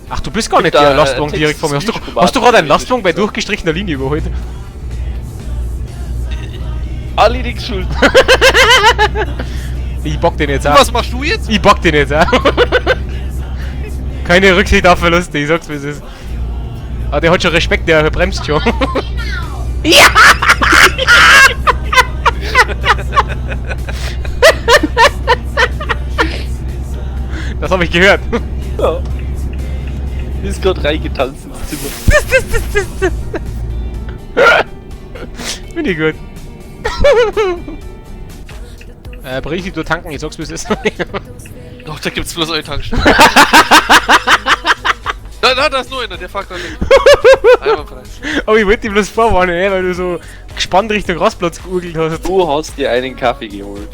Ach, du bist gar nicht Gibt der da, Lastwagen direkt vor mir. Hast du, Text- hast du gerade einen Lastwagen bei durchgestrichener Linie überholt? Alle nix schuld. Ich bock den jetzt auch. Was machst du jetzt? Ich bock den jetzt auch. Keine Rücksicht auf Verluste, ich sag's, wie es ist. Aber der hat schon Respekt, der bremst schon. Ja! Das habe ich gehört. Ja. Ist gerade reingetanzt ins Zimmer. Finde ich gut. Brisi, du tanken, ich sag's, wie es ist. Doch, da gibt's bloß eine Tankstelle. Da ist nur einer, der fährt gerade weg. Einwandfrei. Aber ich wollte dich bloß vorwarnen, ne, weil du so gespannt Richtung Rastplatz geurgelt hast. Du hast dir einen Kaffee geholt.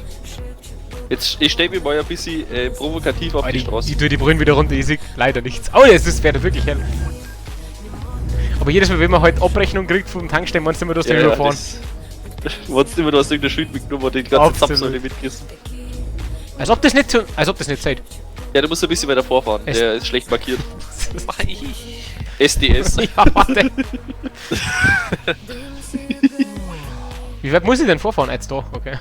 Jetzt, ich stell mir mal ein bisschen provokativ auf Ah, die Straße. Ich tue die Brühen wieder runter, ich sehe leider nichts. Oh, es ist wäre wirklich hell. Aber jedes Mal, wenn man halt Abrechnung kriegt vom Tankstellen, meinst du immer, dass du überfahren. Meinst du immer, du hast irgendeine Schild mitgenommen und die ganze Absolut. Zapfsäule mitgerissen. Als ob das nicht so, als ob das nicht seid. Ja, du musst ein bisschen weiter vorfahren. Es- Der ist schlecht markiert. SDS. Ja, warte. Wie weit muss ich denn vorfahren? Jetzt da, okay.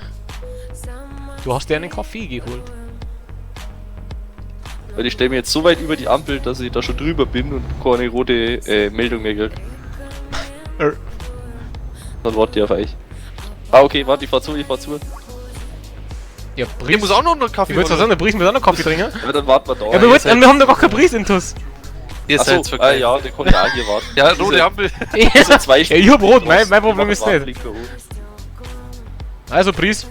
Du hast dir einen Kaffee geholt. Weil ich stelle mir jetzt so weit über die Ampel, dass ich da schon drüber bin und keine rote Meldung mehr krieg. Dann warte ich auf euch. Ah, okay, warte, ich fahr zu, ich fahr zu. Ja, Ich Bries. muss auch noch einen Kaffee Ich wollte sagen, der Bries muss auch noch Kaffee trinken. Ja, dann warten wir da. Ja, wir haben doch gar keinen Bries intus. Ihr Achso, seid vergeil. ja, der kann ja auch hier warten. Ja, rote Ampel. Das sind zwei Ja, ich hab rot, mein Problem ist nicht. Warnblinker hoch. Also Bries.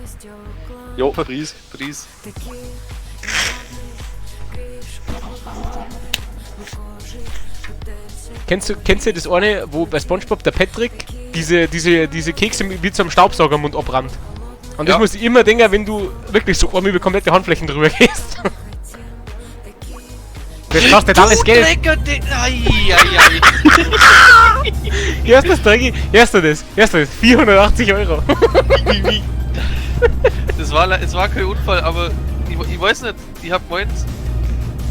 Jo, Bries. Bries. Kennst du das eine, wo bei SpongeBob der Patrick diese Kekse mit so einem Staubsaugermund abbrannt? Und das Ja. musst du immer denken, wenn du wirklich so einmal über komplette Handflächen drüber gehst. Das kostet alles Geld. Drecker, ai, ai, ai. Hier ist das Drecki, hier ist das, hier ist das, 480 Euro. Das war, es war kein Unfall, aber ich weiß nicht, ich hab gemeint,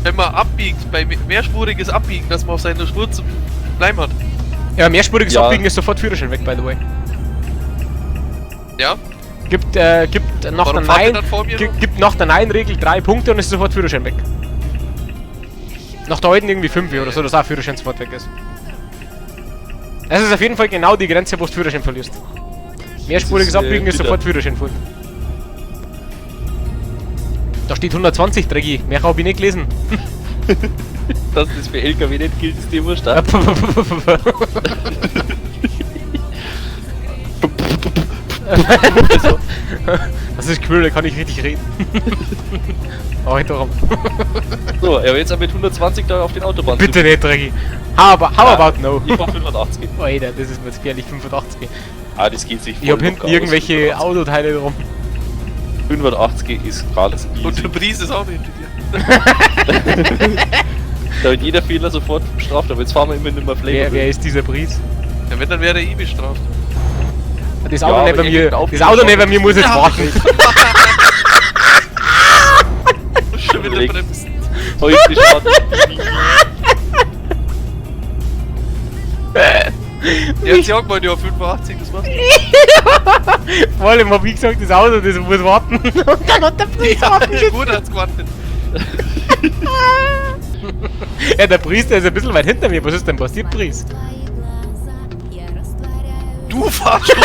wenn man abbiegt, bei mehrspuriges Abbiegen, dass man auf seiner Spur zum bleiben hat. Ja, mehrspuriges Ja. Abbiegen ist sofort Führerschein weg, by the way. Ja? Gibt nach Warum der fahrt ihr Nein, dann vor mir noch? gibt nach der Nein-Regel 3 Punkte und ist sofort Führerschein weg. Nach der alten irgendwie 5 oder so, dass auch Führerschein sofort weg ist. Das ist auf jeden Fall genau die Grenze, wo du Führerschein verlierst. Mehrspuriges Das ist, Abbiegen ist bitter. sofort Führerschein voll. Da steht 120, Drecki. Mehr habe ich nicht gelesen. Dass das für LKW nicht gilt, ist dir wurscht. oder? Das ist cool, da kann ich richtig reden. Oh, ich darum. So, ja, aber jetzt auch mit 120 da auf den Autobahn. Bitte nicht, Drecki. How Ja. about no? Ich fahr 85. Alter, das ist mir jetzt gefährlich, 85. Ah, das geht sich Ich hab voll hinten locker aus, irgendwelche 85. Autoteile drum. 85 ist gerade easy. Und der Bries ist auch noch hinter dir. Da wird jeder Fehler sofort bestraft, aber jetzt fahren wir immer nicht mehr Wer Flavor. ist dieser Bries? Ja, wenn, dann wäre er eh bestraft. Das Ja, Auto aber neben er mir, kriegt auf das die Auto neben mir muss jetzt Ja. warten. Schon wieder Überlegt. bremsen. Heute schaut. Der hat sich auch gemeint, ja, 85, das machst du. Vor allem hab ich gesagt, das Auto, das muss warten. Und dann hat der Bries warten Ja, gut, hat's gewartet. Ja, der Bries, der ist ein bisschen weit hinter mir. Was ist denn passiert, Bries? Du fahrst schon.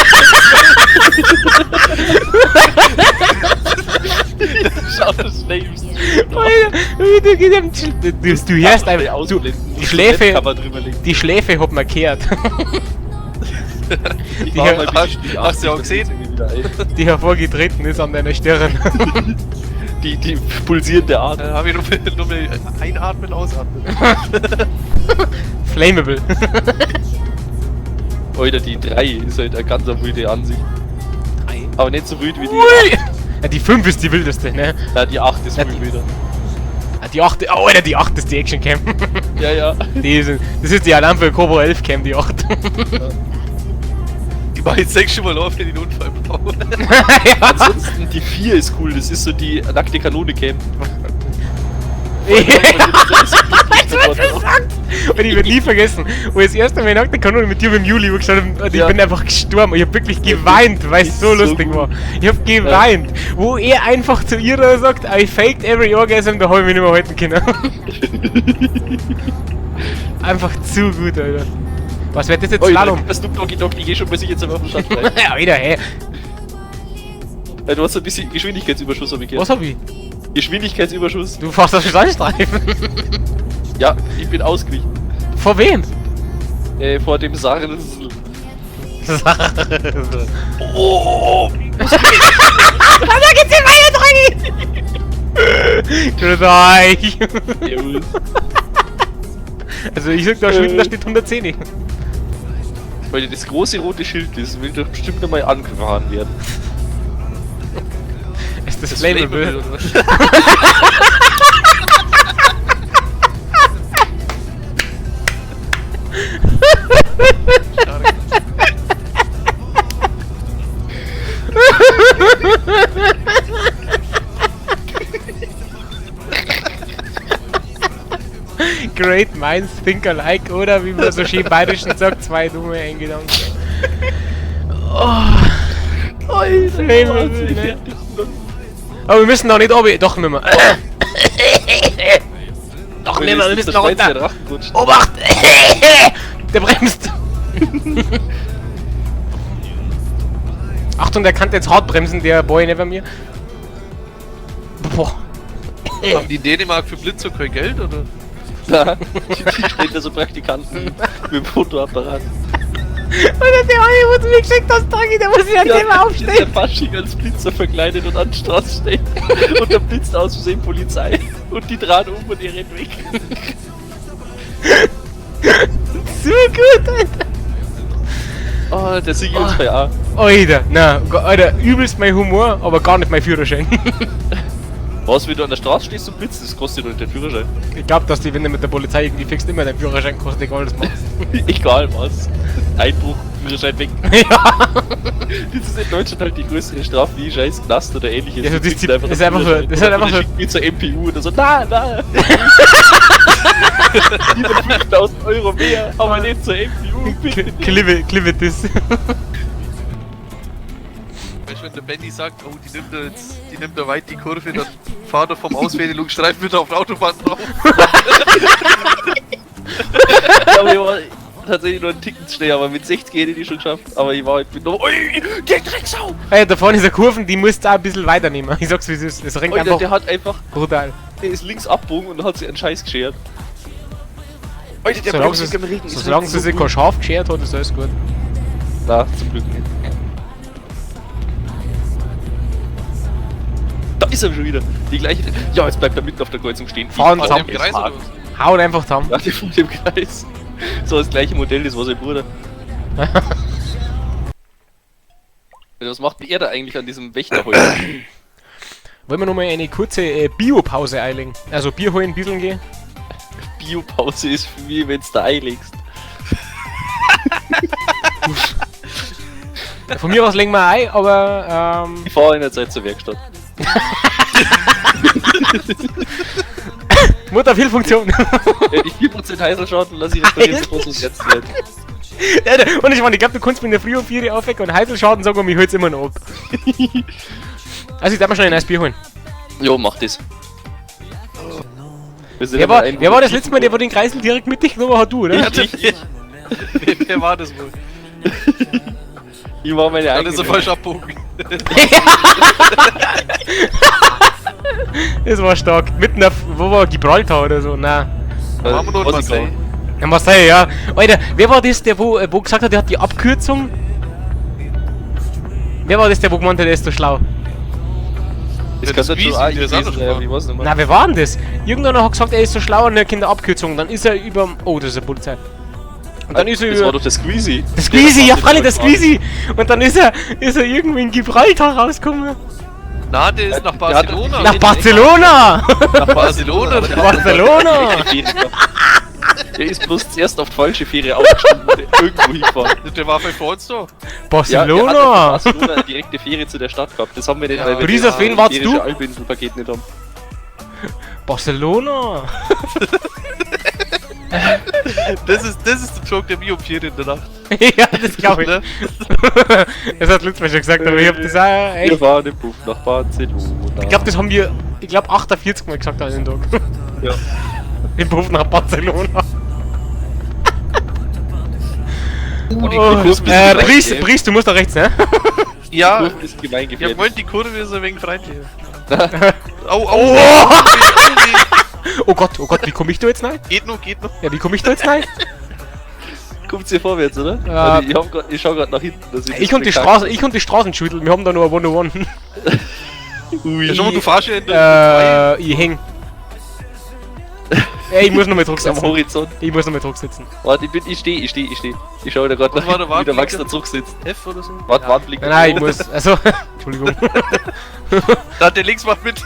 Schaut das Flames. Alter, du hörst einfach. Du, die Schläfe, die Schläfe hat man gehört. Ich die- war mal hast- bisschen hast du auch gesehen? Wieder ein. Die hervorgetreten ist an deiner Stirn. Die pulsierende Ader. Dann hab ich nur mal einatmen, ausatmen. Flammable. Alter, die 3 ist halt eine ganz wilde Ansicht. Aber nicht so wild wie die Ui. Ja, die 5 ist die wildeste, ne? 8. Ja, die 8 ist Ja, viel die- wilder. Ja, die 8, oh, Alter, die 8 ist die Action Cam. Ja, ja. Das ist die Alarm für Cobra 11 Cam, die 8. Die war jetzt 6 schon mal auf, wenn ich einen Unfall baue. Ja. Ansonsten, die 4 ist cool. Das ist so die nackte Kanone Cam. Ja. Jetzt wird gesagt. Und ich werde nie vergessen, wo ich das erste Mal in der Kanone mit dir mit dem Juli gestanden bin, und ich bin einfach gestorben. Ich hab wirklich geweint, weil es so lustig war. Ich hab geweint. Wo er einfach zu ihr sagt, I faked every orgasm, da hab ich mich nicht mehr halten können. Einfach zu gut, Alter. Was wird das jetzt? Oh, Slalom? Das Snoop Doggy Dogg, ich geh schon bis ich jetzt auf den Stadtstreifen. Alter, hey. Ja, du hast ein bisschen Geschwindigkeitsüberschuss, hab ich gehört. Was hab ich? Geschwindigkeitsüberschuss. Du fährst auf den Standstreifen. Ja, ich bin ausgewichen. Vor wem? Vor dem Sarnsel. Oh! Da geht's in meine Dränge! Grüß euch! Servus. Also ich sag da schon, da steht 110. Weil das große rote Schild ist, will doch bestimmt einmal angefahren werden. Ist das flammable? Oder was? Stark. Great minds think alike, oder wie man so schön bayerischen sagt, zwei dumme, ein Gedanke. Oh. Alter, Flammable, ne? Aber wir müssen noch nicht runter. Doch, müssen wir. Doch, müssen wir, wir müssen noch runter. Obacht! Der bremst! Achtung, der kann jetzt hart bremsen, der Boy neben mir. Boah. Haben die in Dänemark für Blitzer kein Geld, oder? Na, die stehen da so Praktikanten mit dem Fotoapparat. Oder der Olli, wo du mir geschickt hast, Draghi, der muss sich an dem Der aufstehen. Fasching als Blitzer verkleidet und an die Straße steht. Und der blitzt aus Versehen Polizei. Und die drehen um und er rennt weg. So gut, Alter. Oh, der Sigi uns bei A. Alter, na, Alter, übelst mein Humor, aber gar nicht mein Führerschein. Was, wenn du an der Straße stehst und blitzt, das kostet doch nicht den Führerschein. Ich glaub, dass die, wenn du mit der Polizei irgendwie fixt, immer deinen Führerschein kostet, egal was du machst. Egal was. Einbruch, Führerschein weg. Ja. Das ist in Deutschland halt die größere Strafe wie scheiß Knast oder ähnliches. Ja, so Du kriegst das ist einfach so- Führerschein. das ist halt einfach so- Schickt mich zur MPU oder so, na, na. Lieber 5000 Euro mehr, aber nicht zur MPU, bitte. Klippe, klippe das. Weißt du, wenn der Benny sagt, oh, die nimmt da jetzt, die nimmt da weit die Kurve, dann fahrt er vom Ausfädelungsstreifen wieder auf die Autobahn drauf. Aber ich war tatsächlich nur einen Ticken zu schnell, aber mit 60 hätte ich die schon geschafft. Aber ich war halt mit noch. Ui, der Drecksau! Ey, da vorne ist eine Kurve, die musst du auch ein bisschen weiternehmen. Ich sag's wie es ist. Es rennt Alter, einfach der hat einfach. brutal. Der ist links abbogen und hat sich einen Scheiß geschert. Alter, der Solange bremst es, im Regen. ist solange halt sie so sich gut. kein Schaf geschert hat, ist alles gut. Na, zum Glück nicht. Da ist er schon wieder. Die gleiche. Ja, jetzt bleibt er mitten auf der Kreuzung stehen. Fahren Ich zusammen. im Kreis oder was? Hauen einfach zusammen. Ja, die vor dem Kreis. So das gleiche Modell, das war sein Bruder. Was macht denn er da eigentlich an diesem Wächterholz? Wollen wir nochmal eine kurze Biopause einlegen? Also Bier holen, Bieseln gehen? Biopause ist für mich, wenn's da einlegst. Von mir aus legen wir ein, aber Ich fahre in der Zeit zur Werkstatt. Mutter Fehlfunktion. Ja, die 4% Heißelschaden lasse ich reparieren, bevor es jetzt wird. Und ich meine, ich glaube, du kannst mir in der Früh um 4 Uhr aufwecken und Heißelschaden sagen und mich holt's immer noch ab. Also ich darf mir schnell ein neues Bier holen. Jo, mach das. Wir sind Wer war, aber ein- wer war das letzte Mal, der wo den Kreisel direkt mit dich genommen hat, du, oder? Ich, ich, Wer war das wohl? ich war meine Dann eigene. ist er falsch abbogen. Das war stark. Mitten auf, wo war Gibraltar oder so? Nein. Da waren wir noch in Weiß ich gar Marseille. nicht. Ja, Marseille, ja. Alter, wer war das, der wo gesagt hat, der hat die Abkürzung? Wer war das, der wo gemeint hat, der ist so schlau? Das Ja, kann das schon Wiesen, auch der ist auch gewesen noch sein, aber ich weiß nicht mehr. Na, wer war denn das? Irgendeiner hat gesagt, er ist so schlau und er kennt die Abkürzung. Dann ist er über. Oh, das ist eine Polizei. Und dann ist er Das war über. doch der Squeezy. Der Squeezy, ja freilich, der Squeezy! Und dann ist er irgendwie in Gibraltar rausgekommen. Na, der ist nach Der hat doch Barcelona. die- Nach Barcelona! Nach Barcelona. Barcelona! Der ist bloß zuerst auf die falsche Fähre aufgestiegen und irgendwo hingefahren. Der war vor uns da. Ja, der hat Barcelona! ja von Barcelona eine direkte Fähre zu der Stadt gehabt. Das haben wir nicht, Ja. weil wir Brisa, das wen warst du? iberische Halbinselpaket nicht haben. Barcelona! Das ist der Joke, der mich um 4 in der Nacht. Ja, das glaube ich. Ne? Das hat Lutz mir schon gesagt, aber ich hab das auch echt. Wir fahren im Puff nach Barcelona. Ich glaube, das haben wir, ich glaube, 48 Mal gesagt an dem Tag. Ja. Im Puff nach Barcelona. Oh, die Oh, Kurve ist gemein, gell? Pries, du musst da rechts, ne? Ja, Die Kurve ist gemein ich hab gefährlich. gemeint, die Kurve ist ein wenig freundlicher. Au, au, Oh! au, Oh Gott, wie komme ich da jetzt rein? Geht noch, geht noch. Ja, wie komme ich da jetzt rein? Kommt's hier vorwärts, oder? Ja. Warte, ich schau grad nach hinten. Dass Ich und die Straße, ich und die Straßenschüttel, wir haben da nur ein 101. Ui. Ja, schau mal, du fahrst ja in der Ich häng. Ey, ich muss noch mal Druck Am setzen. Horizont. Ich muss noch mal Druck setzen. Warte, ich steh. Ich schau da grad Was nach war der hinten, wie der Max Warnblinker? da zurücksitzt. F oder so. Warte, Warnblick. Nein, nein, ich muss, also, Entschuldigung. Da, der links macht mit.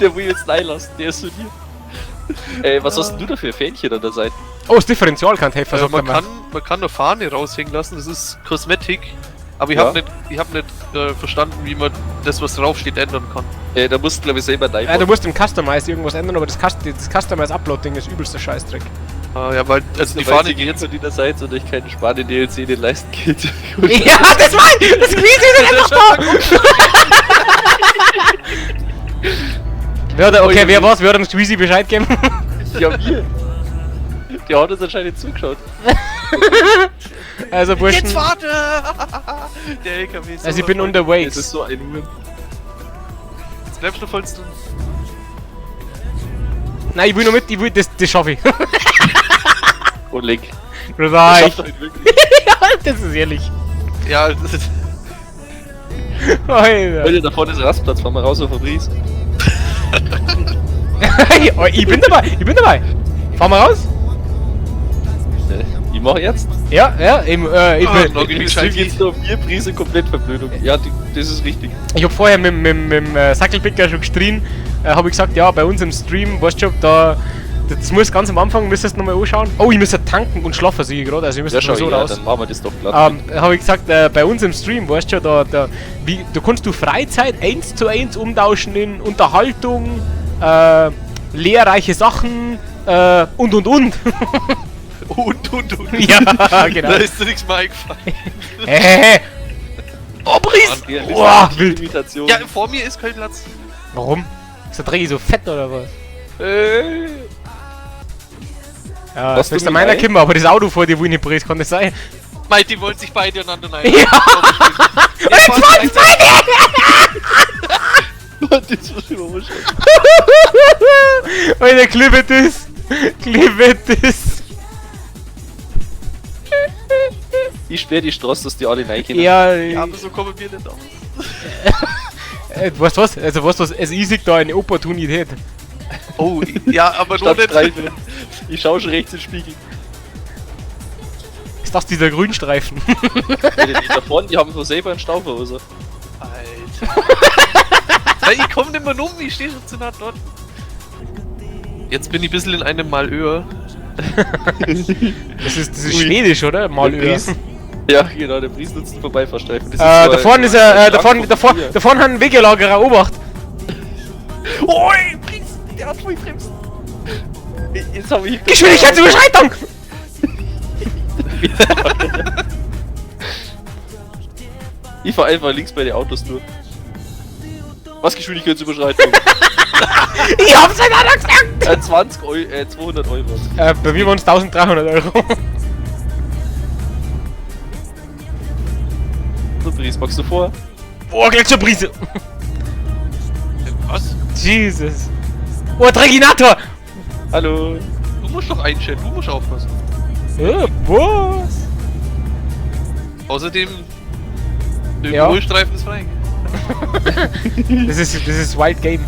Der will jetzt reinlassen, der ist zu dir. Ey, was hast denn du da für Fähnchen an der Seite? Oh, das Differential kann helfen, sagt Man er mal. kann eine Fahne raushängen lassen, das ist Kosmetik. Aber ich Ja. hab nicht, verstanden, wie man das, was draufsteht, ändern kann. Da musst du, glaube ich, selber Ja, reinbauen. du musst im Customize irgendwas ändern, aber das Customize Upload-Ding ist übelster Scheißdreck. Ah, ja, weil, also die Weil Fahne sie geht jetzt von deiner Seite und ich keinen Spanien-DLC den leisten kann. Ja, das war! Das Quiz ist einfach da! Wer hat, okay, wer war's? Wer hat dem Squeezy Bescheid gegeben? Ja, wir. Die hat uns anscheinend zugeschaut. Also, Burschen. Jetzt warte! Der LKW ist Also, ich bin voll. unterwegs. Es ist so ein Huren. Jetzt bleibst du vollst drin. Nein, ich will noch mit, ich will, das schaffe ich. Und leck. Nein, Das schafft er nicht wirklich. das ist ehrlich. Ja, das ist. Alter. Leute, da vorne ist Rastplatz, fahren wir raus auf Fabrice. Oh, ich bin dabei, ich bin dabei. Fahren wir raus? Ich mach jetzt. Ja, ja, eben, ich Ah, bin, noch Im Stream geht's nur um Bierprise komplett Verblödung. Ja, das ist richtig. ich hab vorher mit dem Sackelpicker schon gestrien, hab ich gesagt, ja, bei uns im Stream, weißt du schon, da, das muss ganz am Anfang, müsstest du nochmal anschauen. Oh, ich müsste tanken und schlafen, sehe ich gerade, also ich müsste Ja, schau sowieso her, raus. dann machen wir das doch platt. Habe ich gesagt, bei uns im Stream, weißt du schon, da kannst du Freizeit 1:1 umtauschen in Unterhaltung, lehrreiche Sachen, und. Und. Ja, genau. Da ist dir nichts mehr eingefallen. Hey. Oh, Brice! Boah, Oh, wild. Imitation. Ja, vor mir ist kein Platz. Warum? Ist der Drecki so fett oder was? Ja, Was das ist du der mich meiner ein? Kimmer, aber das Auto vor dir, wo ich nicht Brice, kann das sein? Mei, die wollen sich beide aneinander rein. Ja! Und jetzt waren's beide! Das muss ich mal anschauen. Alter, klippe das! Klippe das! Ich sperre die Straße, dass die alle reinkommen. Ja, Ja, aber so kommen wir nicht aus. weißt du was? Also, weißt du was? Es ist da eine Opportunität. Oh, ja, aber nur Statt nicht. Streifen. Ich schau schon rechts in den Spiegel. Ist das dieser Grünstreifen? Die da vorne, die haben so selber einen Stau verursacht. Alter. Weil ich komm nicht mehr um, ich steh schon zu nah dort. Jetzt bin ich ein bisschen in einem Malheur. Das ist schwedisch, oder? Malheur. Ja, genau, der Pries nutzt den Vorbeifahrstreifen. Das Da so ein- vorne ist er, ein da vorne, Schrank da von vorne, früher. da vorne hat ein Wegelagerer, Obacht! Oi, Pries, der hat voll bremst. Jetzt hab ich... Geschwindigkeitsüberschreitung! Ich fahr einfach links bei den Autos durch. Was Geschwindigkeitsüberschreitung? Ich hab's halt auch gesagt! 20 Euro, 200 Euro. Bei mir waren's 1300 Euro. So, Pries, magst du vor? Boah, gleich zur Brise! Was? Jesus! Oh, Dreginator! Hallo. Du musst doch einstellen, du musst aufpassen. Was? Außerdem, der Ja. Überholstreifen ist frei. Das ist Wild Game.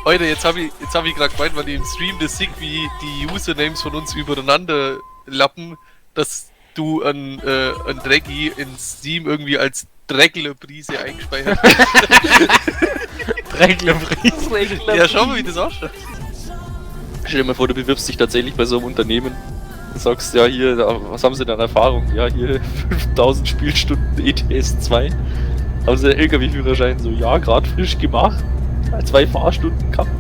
Leute, jetzt hab ich gerade gemeint, weil ich im Stream das sehe, wie die Usernames von uns übereinander lappen, dass du an Dreggy in Steam irgendwie als Dreckler-Brise eingespeichert hast. Dreckler-Brise. Ja, schau mal, wie das ausschaut. Stell dir mal vor, du bewirbst dich tatsächlich bei so einem Unternehmen und sagst, ja hier, was haben sie denn an Erfahrung? Ja, hier 5000 Spielstunden ETS 2. Haben sie einen LKW-Führerschein? So, ja, gerade frisch gemacht. 2 Fahrstunden gehabt.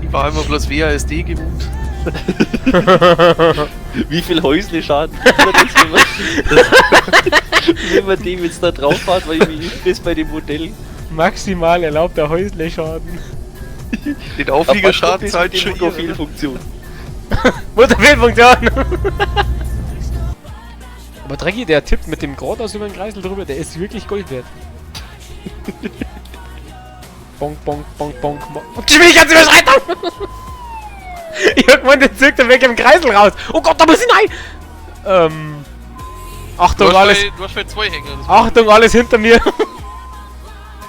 Ich war immer bloß WASD gewohnt. Wie viel Häusle-Schaden gibt das, wenn man dem jetzt da drauf fährt, weil wie ist das bei dem Modell? Maximal erlaubter Häusle-Schaden. Den Aufliegerschaden zahlt schon ihr ihr. Fehlfunktion. Motorfehlfunktion! Aber Drecki, der Tipp mit dem geradeaus über den Kreisel drüber, der ist wirklich Gold wert. Bonk, bonk, bonk, bonk, bonk. Geschwindigkeitsüberschreitung! Irgendwann der zirkt er weg im Kreisel raus. Oh Gott, da muss ich rein! Du Achtung, hast alles. bei, du hast bei zwei Hänger. Das Achtung, alles hinter mir.